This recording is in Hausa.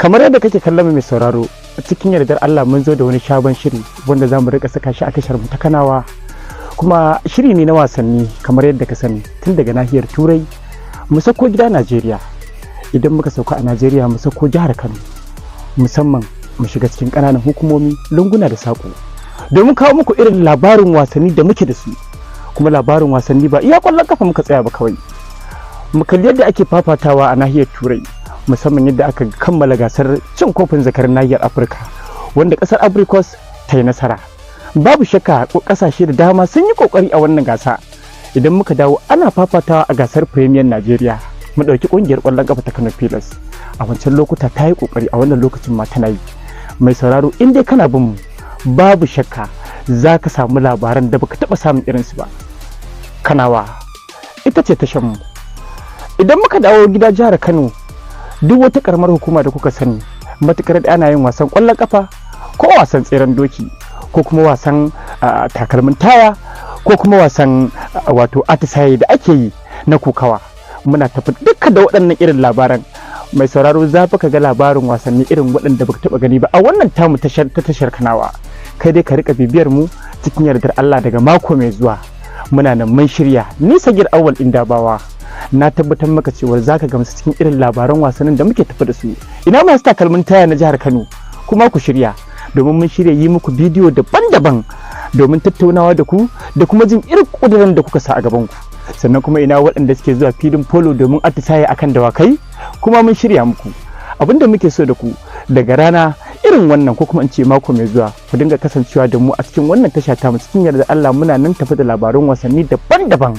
Kamar yadda kake kallon mai sauraro, cikin yardar Allah mun zo da wani sabon shiri wanda za mu rika saka shi a tashar mu ta Kanawa. Kuma shiri ne na wasanni kamar yadda ka sani, tun daga nahiyar Turai mu sauko gida Najeriya. Idan muka sauka a Najeriya, mu sauko jihar Kano, musamman mu shiga cikin ƙananan hukumomi, lunguna da saƙo, domin kawo muku irin labarin wasanni da muke da su. Kuma labarin wasanni ba iya ƙwallon kafa muka tsaya ba kawai. Mu kalli yadda ake fafatawa a nahiyar Turai, musamman yadda aka kammala gasar cin kofin zakarin nahiyar Afirka, wanda ƙasar Ivory ta yi nasara. Babu shakka ƙasashe da dama sun yi ƙoƙari a wannan gasa. Idan muka dawo, ana fafatawa a gasar Premier Najeriya. Mu ɗauki ƙungiyar ƙwallon ƙafa ta Kano Pillars, a wancan lokuta ta yi ƙoƙari, a wannan lokacin ma tana yi. Mai sauraro, in dai kana bin mu, babu shakka za ka samu labaran da baka taɓa samun irinsu ba. Kanawa ita ce tashar mu. Idan muka dawo gida jihar Kano, duk wata karamar hukuma da kuka sani, matukar da ana yin wasan ƙwallon ƙafa, ko wasan tseren doki, ko kuma wasan takalmin taya, ko kuma wasan wato atisaye da ake yi na kokawa, muna tafi duka da waɗannan irin labaran. Mai sauraro, za ka ga labarin wasanni irin waɗanda baka taɓa gani ba a wannan tamu tashar ta tashar Kanawa. Kai dai ka rika bibiyar mu. Cikin yardar Allah, daga mako mai zuwa muna nan mun shirya. Ni Sagir Awal Indabawa, na tabbatar maka cewa zaka gamsu cikin irin labaran wasannin da muke tafi da su. Ina masu takalmin taya na jihar Kano? Kuma ku shirya, domin mun shirya yi muku bidiyo daban-daban domin tattaunawa da ku da kuma jin irin ƙudurin da kuka sa a gaban ku. Sannan kuma ina waɗanda suke zuwa filin polo domin atisaye akan dawakai? Kuma mun shirya muku. Abinda muke so da ku, daga rana irin wannan, ko kuma in ce mako mai zuwa, ku dinga kasancewa da mu a cikin wannan tasha ta mu. Cikin yarda Allah muna nan tafi da labarun wasanni daban-daban.